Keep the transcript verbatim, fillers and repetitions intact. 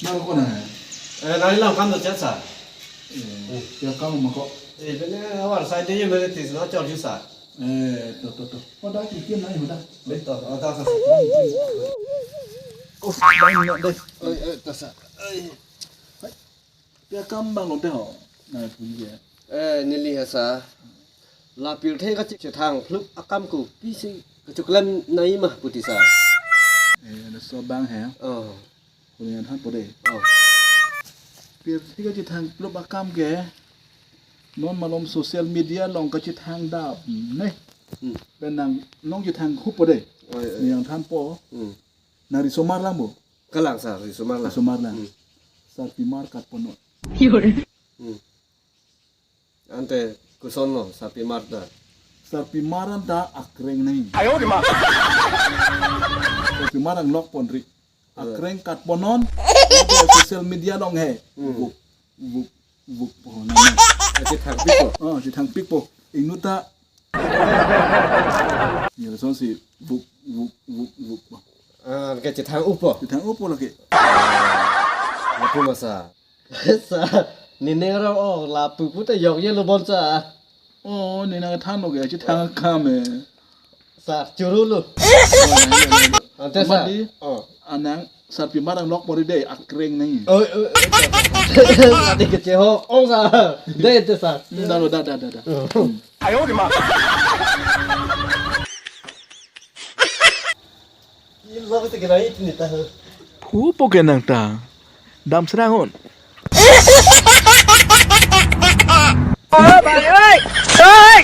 Nang ko na? Eh, nang lang kam do chat sa. Eh, ya kam ma ko. Eh, bene awar sa de ye mere tis na chor ju sa. Eh, to, to, to. Ko da ki kim na hu da. Be to, oh, ta sa sa. Oh, bang no de. Oi, eh, ta sa. Ai. Hai. Ya kam bang lo de ho. Na pu ye. Eh, neli ha sa. La pirthe kachethang phlup akam ko pisi kacheklem nangji ma pu ti sa. Eh, laso bang he. Oh. Ko nangthanpo de. Oh. Pirthe kachethang phlup akam ke non malom social media along kachethang dam ne. Hmm. Pen nang nangchethang hupo de. Oi, oi. Nangthanpo. Hmm. Nang risomar lang bo. Kalang sa, risomar lang. Risomar lang. Hmm. Sarpimar katponon. Hmm. Ante koson lo sarpimar ta? Sarpimar anta akreng nangji. Ayo, di ma. Sarpimar anglok ponri. Eh. Akreng katponon. Ante social media along he. Hmm. Vuk, vuk, vuk po nang. Kachethang pikpo. Oh, chethang pikpo. Ingnu ta. Ni lasonsi vuk, vuk, vuk, vuk po. Ah, kachethang upo. Chethang upo lake. Lapu ma sa. Sa, ne ning rong, oh, lapu puta yok ye lo bon sa. Oh, ne nangthan lo ke, chethang akam eh. Sa, choro lo. Oh, ya, ya, ya, ya. Ante sa. Amat di, oh, anang sarpimar anglok ponri de, akreng nangji. Oh, oh, oh. Ante kechehok, oh sa. De, de sa. Hmm, da lo, da, da, da, da. Oh. Hmm. Ayo, di ma. Phu po ke nang ta. Dam serang un. Oh, bhai, oi! Oi!